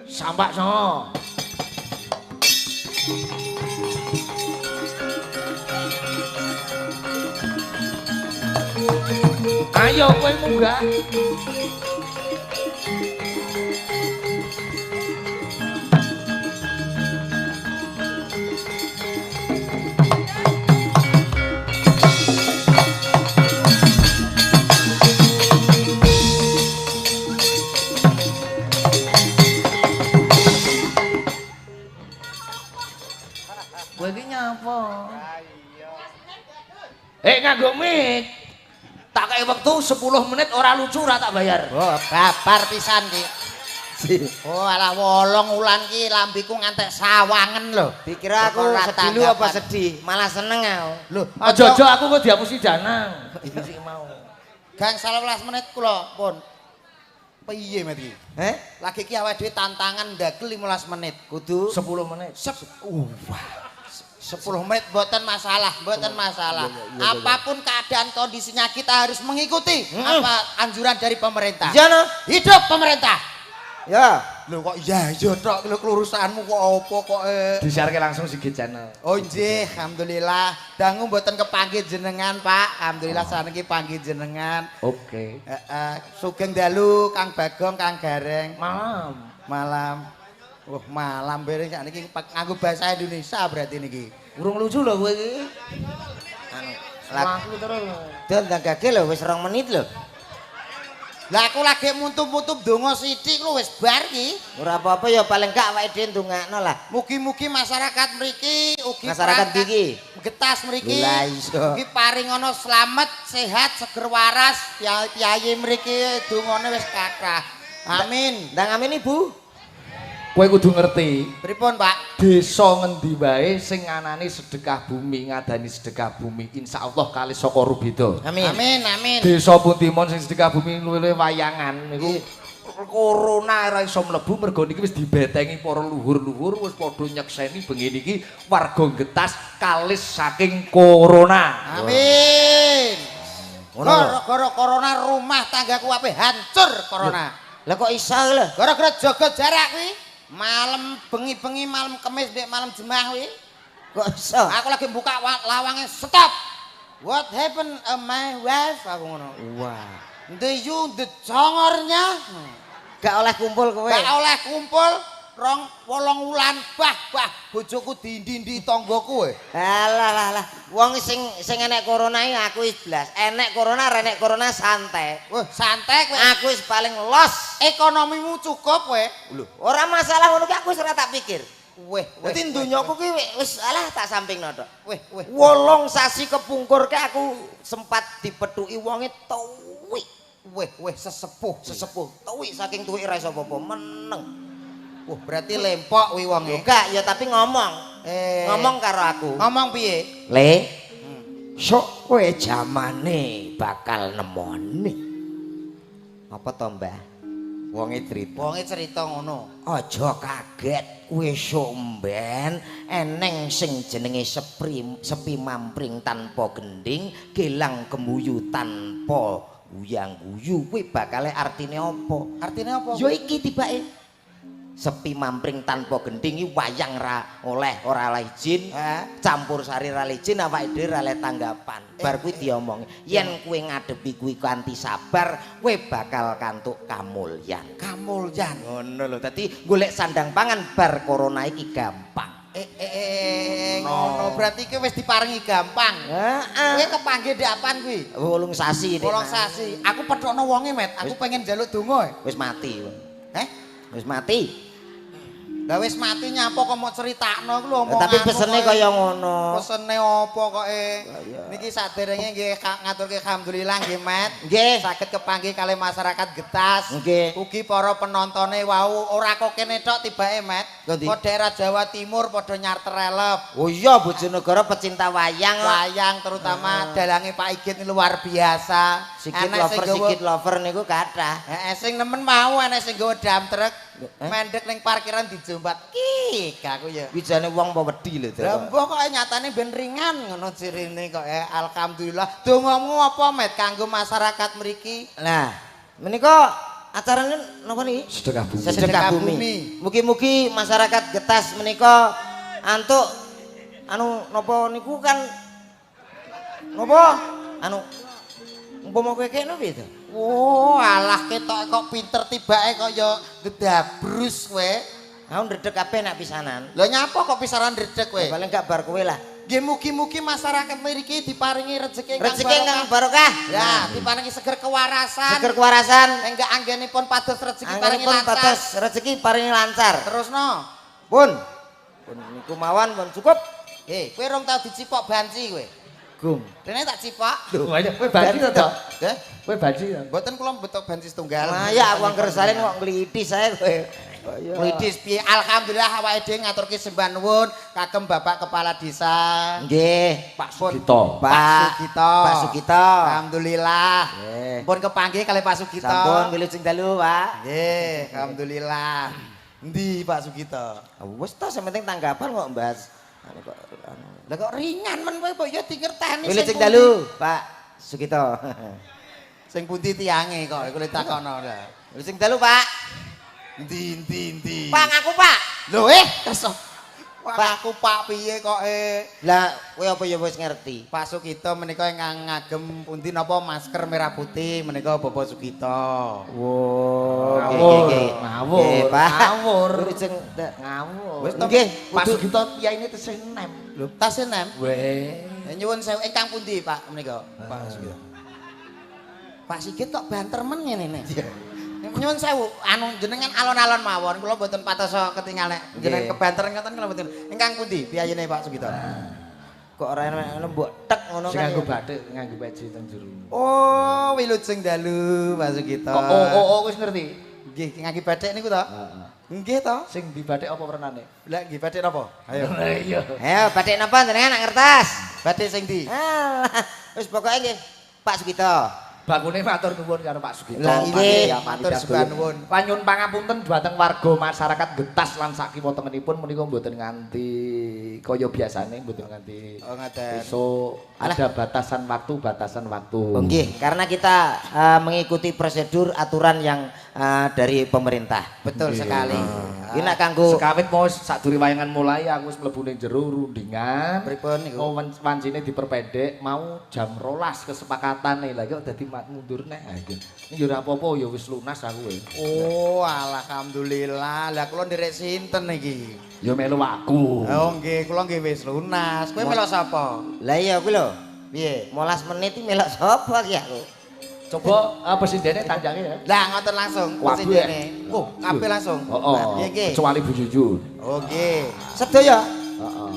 Sampak songo. Ayo kowe munggah. Kowe iki nyapa? Nganggo mic. Tak kei wektu 10 menit ora lucu ora tak bayar. Oh, babar pisan ki. Oh, alah 8 wulan ki lambiku ngantek sawangen lho. Dikira aku sedih lu apa sedih? Malah seneng aku. Lho, aja-aja aku kok dihapusi danang. Iki sing mau. Gang 11 menit kula pun. Piye met iki? Heh? Lagi ki awake dhewe tantangan ndagel 15 menit. Kudu 10 menit. Wah. 10 menit mboten masalah, mboten masalah. Apapun keadaan kondisinya kita harus mengikuti apa anjuran dari pemerintah. Iya no. Hidup pemerintah. Ya. Lho kok iya iya tok lho kelurusanmu kok apa kok Disiarke langsung Sigit Channel. Oh nggih, alhamdulillah. Dangu mboten kepanggih jenengan, Pak. Alhamdulillah saniki panggih jenengan. Oke. Heeh, sugeng dalu Kang Bagong, Kang Gareng. Malam. Malam. Wah, malam bareng sakniki nganggo bahasa Indonesia berarti niki. Urung lucu lho kowe iki. Anu, laku terus. Dol ndang gage lho wis 2 menit lho. Lah aku lagi muntup-muntup donga sithik lho wis bar iki. Ora apa-apa ya paling gak awake dhewe ndongakno lah. Mugi-mugi masyarakat mriki ugi masyarakat iki Getas mriki. Lah iso. Ugi paringono slamet, sehat, seger waras, piyayi mriki dongane wis kathah. Amin. Ndang amin Ibu. Kowe kudu ngerti. Pripun, Pak? Desa ngendi wae sing nganani sedekah bumi, ngadani sedekah bumi, insyaallah kalih saka rubeda. Amin. Amin, amin. Desa Puntimon sing sedekah bumi luwih wayangan niku corona ora iso mlebu mergo niki wis dibetengi para luhur-luhur wis padha nyekseni bengi niki warga Getas kalis saking corona. Amin. Gara-gara corona rumah tanggaku ape hancur corona. Lah kok iso lho? Gara-gara jaga jarak kuwi. Malam bengi-bengi malam Kemis ndek malam Jumat kuwi. Kok iso? Aku lagi buka lawangnya stop. What happened my wife aku ngono. Wah. The you the congornya. Gak oleh kumpul kowe. Gak oleh kumpul 8 wulan bah bojoku dindi-ndi tanggaku kowe. Alah lah lah. Wong sing enek corona iki aku wis blas. Enek corona renek corona santai. Wah, santai kowe. Aku wis paling los. Ekonomimu cukup kowe. Lho, ora masalah ngono ki aku wis ora tak pikir. Weh, dadi donyaku ki wis alah tak sampingno tok. Weh, weh. 8 sasi kepungkur ki aku sempat dipethuki wonge tuwik. Weh, weh sesepuh, sesepuh. Tuwik saking tuwik ora iso apa-apa, meneng. Wah, berarti lempok kuwi wonge. Enggak, ya tapi ngomong. Ngomong karo aku. Ngomong piye? Le. Sok kowe jamane bakal nemoni. Apa to, Mbah? Wonge cerita. Wonge cerita ngono. Aja kaget kowe sok mben eneng sing jenenge sepi mampring tanpa gending, gelang gemuyu tanpa guyang-guyu. Kuwi bakale artine apa? Artine apa? Ya iki tibake. Sepi mampring tanpa gending iki wayang ra oleh ora oleh izin, campur sari ra izin, awake dhewe ra oleh tanggapan. Bar kuwi diomongi, yen kowe ngadepi kuwi kanthi sabar, kowe bakal kantuk kamulyan. Kamulyan. Ngono lho. Dadi golek sandang pangan bar corona iki gampang. Ngono berarti iki wis diparingi gampang. Heeh. Kowe kepanggih ndek apan kuwi? 8 sasi. 8 sasi. Aku pethokno wonge, Met. Aku pengen njaluk donga. Wis mati. Heh? Wis mati. Lah wis mati nyapa kok mau critakno iku lho omonganmu. Tapi pesene kaya ngono. Pesene apa kok Niki saderenge nggih ngaturke alhamdulillah nggih Met. Nggih. Saged kepanggih kalih masyarakat Getas. Nggih. Ugi para penontone wau ora kok kene tok tibake Met. Kok daerah Jawa Timur padha nyarter elep. Oh iya Bojonegoro pecinta wayang. Wayang terutama dalange Pak Igit luar biasa. Sigit lover, Sigit lover niku kathah. Heeh, sing nemen mau enek sing nggawa dam truk. Mendek ning parkiran dijombat. Ki, aku ya. Kuwi jane wong apa wedi lho. Lah mbah kok nyatane ben ringan ngono cirine kok alhamdulillah. Dongamu apa Met kanggo masyarakat mriki? Nah, menika Acarane napa niki? Sedekah bumi. Sedekah bumi. Mugi-mugi masyarakat Getas menika antuk anu napa niku kan napa anu umpama kowe kene piye to? Oh, alah ketok kok pinter tibake kok ya gedabrus kowe. Aku ndredeg kabeh nak pisanan. Lah nyapa kok pisanan ndredeg kowe? Paling gak bar kowe lah. Nggih mugi-mugi masyarakat mriki diparingi rejeki ingkang Rejeki ingkang barokah. Ya, diparingi seger kewarasan. Seger kewarasan. Enggak anggenipun pados rejeki paringi Anggenipun lancar. pados rejeki paringi lancar. Terusno. Pun. Pun niku mawon pun cukup. Kowe rong tau dicipok banci kowe. Gung. Rene tak cipok. Lho, kowe banci to? Nggih. Kowe banci to? Mboten kula betok banci setunggal. Lah ya aku angger salin kok nglidis ae kowe. Nglidis piye? Alhamdulillah awake dhewe ngaturke sembah nuwun kagem Bapak Kepala Desa. Nggih, Pak Sugito. Pak Sugito. Pak Sugito. Alhamdulillah. Nggih. Pun kepanggih kalih Pak Sugito. Sampun wilujeng dalu, Pak. Nggih, alhamdulillah. Endi Pak Sugito? Wis to sing penting tanggapan kok mbahas. Anu kok anu. Lah kok ringan men kowe kok ya dingerteni sing Wilujeng dalu, Pak Sugito. Sing pundi tiange kok iku le takono lho. Wilujeng dalu, Pak. Endi endi endi. Pak ngaku, Pak. Lho kesok. Pak aku Pak piye kok Lah kowe apa ya wis ngerti? Pak Sugito menika ingkang ngagem pundi napa masker merah putih menika Bapak Sugito. Wo, nggih, ngawur, Pak. Ngawur. Wilujeng Ngawur. Wis to nggih, Pak Sugito piyaine tesih nem. Lho, tasih nem. Weh. Nyuwun sewu ingkang pundi Pak menika? Pak Sugito. Pak Sigit kok banter men ngene nek. Nyuwun sewu, anu jenengan alon-alon mawon, kula mboten patosa ketingal nek jenengan kebanteran ngoten kula mboten. Ingkang pundi piyayine Pak Sugito? Kok ora enak mbok tek ngono Sing kan. nganggo batik, nganggo peci teng jero. Oh, wilujeng dalu Pak Sugito. Kok oh wis ngerti? Nggih, nganggo batik niku to? Heeh. Nggih to? Sing di batik apa wernane? Lah nggih batik napa? Ayo. Iya. Ayo batik napa jenengan nak ngertas? Batik sing ndi? Alah, wis pokoke nggih Pak Sugito. Bakune matur nuwun karo Pak Sugito. Lah nggih, matur sembah nuwun. Panyun pangapunten dhumateng warga masyarakat Getas lan sakiwa tengenipun menika mboten nganti kaya biasane, mboten nganti. Oh ngaten. Besok ada batasan waktu, batasan waktu. Oh, nggih, karena kita mengikuti prosedur aturan yang dari pemerintah. Betul sekali. Iki nek kanggo Sekawit mau sadurunge wayangan mulai aku wis mlebu ning jero rundingan. Pripun niku? Mau wancine diperpendek, mau jam 12 kesepakatane. Lah iki kok dadi mundur neh. Ha iki. Ini ya ora apa-apa ya wis lunas aku kowe. Oh, alhamdulillah. Lah kula nderek sinten iki? Ya melu aku. Oh nggih, kula nggih wis lunas. Kowe melok sapa? Lah iya kuwi lho. Piye? 15 menit iki melok sapa iki aku? Coba presindene tanjange ya. Lah ngoten langsung presindene. Oh, kabeh langsung. Heeh. Nggih, nggih. Kecuali Bu Jujun. Oh nggih. Sedaya. Heeh.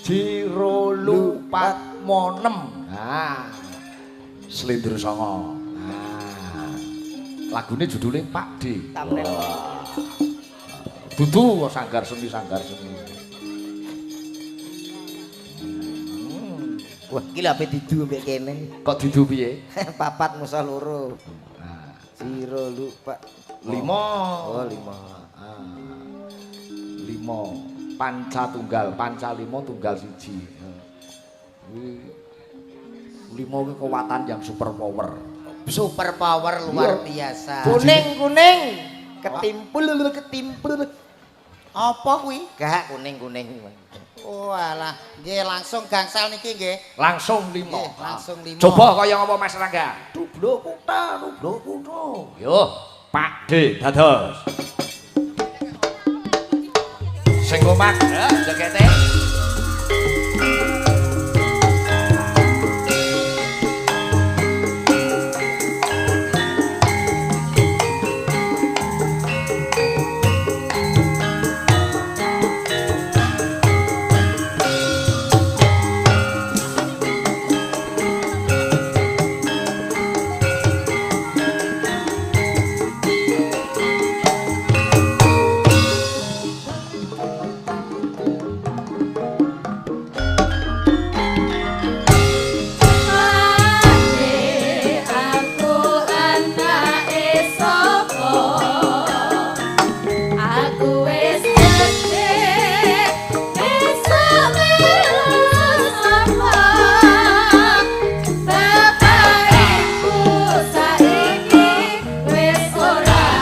Jiro lupat monem. Nah. Slendro Songo. Nah. Lagune judule Pak D. Dudu sanggar seni sanggar seni. Wah, iki lho ape didu mbek kene. Kok didu piye? Papat musa loro. Nah, Siro lupa. lima. Oh, lima. Ah. Lima. Panca tunggal, panca lima tunggal siji. Kuwi lima kuwi kekuatan yang super power. Super power luar biasa. Kuning-kuning, ketimpul ketimpul. Apa kuwi? Gak kuning-kuning. Oh alah, nggih langsung gangsal niki nggih. Langsung lima. Nggih, langsung lima. Coba kaya ngapa Mas Rangga? Dublo kutha, dublo kutha. Yo, Pak D dados. Sing komak, jogete. Bapak ibu saiki wis ora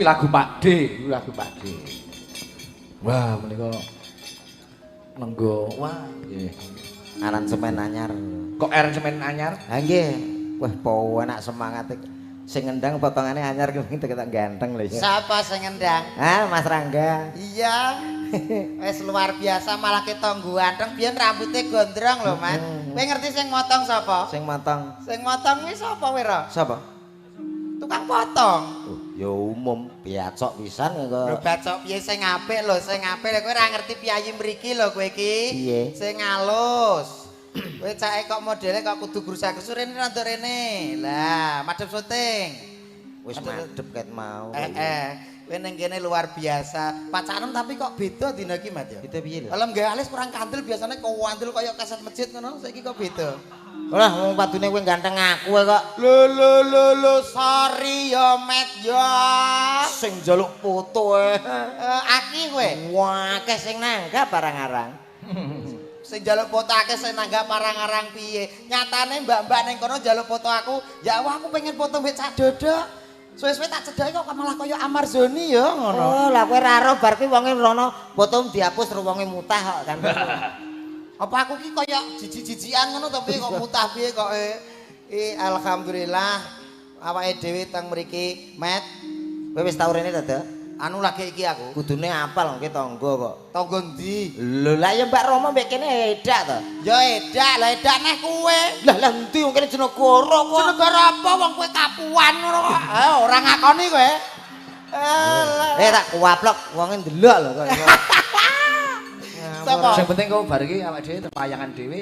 Kuwi lagu Pak D, kuwi lagu Pak D. Wah, menika nenggo. Wah, nggih. Aransemen anyar. Kok aransemen anyar? Ha nggih. Wah, po enak semangat. Sing ngendang potongane anyar kuwi ketok ganteng lho ya. Siapa sing ngendang? Ah, Mas Rangga. Iya. Wis luar biasa malah ketok ganteng biyen rambutnya gondrong lho, Mas. Kowe ngerti sing motong sapa? Sing motong. Sing motong kuwi sapa kowe, Ra? Sapa? Tukang potong. Oh, ya umum bacok pisan kok. Lho bacok piye sing apik lho, sing apik kowe ora ngerti piyayi mriki lho kowe iki. Piye? Sing alus. Kowe cake kok modele kok kudu grusa-grusu rene rada rene. Lah, madhep syuting. Wis madhep ket mau. Kowe ning kene luar biasa. Pacaran tapi kok beda dina iki, Mas ya. Beda piye lho? Kalau nggawe alis kurang kandel biasane kandel kaya kaset masjid ngono, saiki kok beda. Lah wong padune kowe ganteng aku kok. Lho lho lho lho sorry ya Met ya. Sing njaluk foto e. Aki kowe. Wah, akeh sing nanggap arang-arang. Sing njaluk foto akeh sing nanggap arang-arang piye? Nyatane mbak-mbak ning kono njaluk foto aku, ya Allah aku pengen foto mbek Cak Dodok. Suwe-suwe tak cedhaki kok malah kaya Amarzoni ya ngono. Oh, lah kowe ra ro bar kuwi wonge rono foto dihapus wonge mutah kok kan. Apa aku ki kaya jijik-jijikan ngono to piye kok mutah piye kok alhamdulillah awake dhewe teng mriki, Met. Kowe wis tau rene ta, Dok? Anu lagi iki aku. Kudune apal wong ki tangga kok. Tangga ndi? Lho lah ya Mbak Rama mbek kene edak to. Ya edak, lah edak neh kowe. Lah lah endi wong kene Jenegara kok. Jenegara apa wong kowe kapuan ngono kok. Ora ngakoni kowe. Eh tak kuwaplok wonge ndelok lho kok. Sapa? Sing penting kok bar iki awake dhewe tepayangan dhewe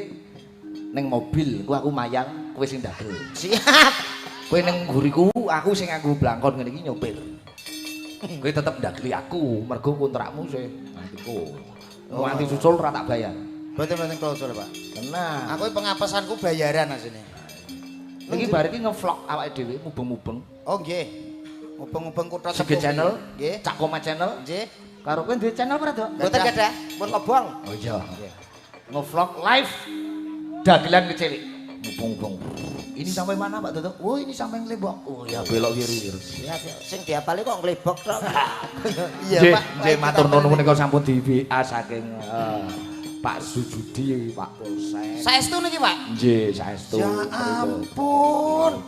ning mobil, engko aku mayang, kowe sing ndagel. Siap. Kowe ning ngguriku, aku sing nganggo blangkon ngene iki nyopir. Kowe tetep ndageli aku, mergo kontrakmu sih ngantiku. Nganti susul ora tak bayar. Mboten-mboten klausul, Pak. Tenang. Aku pengapesanku bayaran asine. Iki bar iki nge-vlog awake dhewe mubeng-mubeng. Oh nggih. Mubeng-mubeng kutha Sige channel, nggih. Cak Koma channel, nggih. Karo kowe duwe channel ora, Dok? Mboten gadah, pun kobong. Oh iya. Nge-vlog live dagelan kecilik. Mubeng-mubeng. Ini sampai mana Pak Dodok? Oh ini sampai nglebok. Oh ya belok kiri. Ya sing diapali kok nglebok tok. Iya Pak. Nggih matur nuwun menika sampun di WA saking Pak Sujudi, Pak Polsek. Saestu niki Pak? Nggih, saestu. Ya ampun.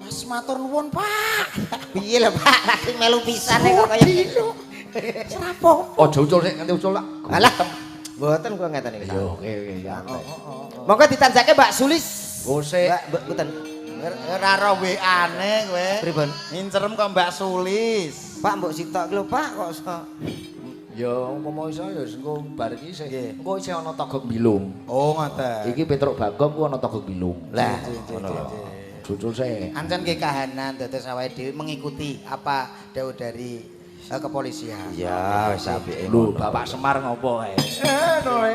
Mas matur nuwun Pak. Piye lho Pak, lagi melu pisan kok kaya Serapo. Aja ucul sik nganti ucul lak. Alah. Mboten kula ngeten iki. Yo oke oke santai. Monggo ditanjake Mbak Sulis. Gosek. Mbak mboten. Ora ro WA-ne kowe. Pripun? Ngincerem kok Mbak Sulis. Pak mbok sitok lho Pak kok iso. Ya umpama iso ya engko bar iki sik. Engko isih ana Togok Bilung. Oh ngoten. Iki Petruk Bagong ku ana Togok Bilung. Lah ngono. Jujur sik. Ancen nggih kahanan dados awake dhewe mengikuti apa dawuh dari kepolisian. Ya wis apike. Lho Bapak Semar ngopo kae? Ngono.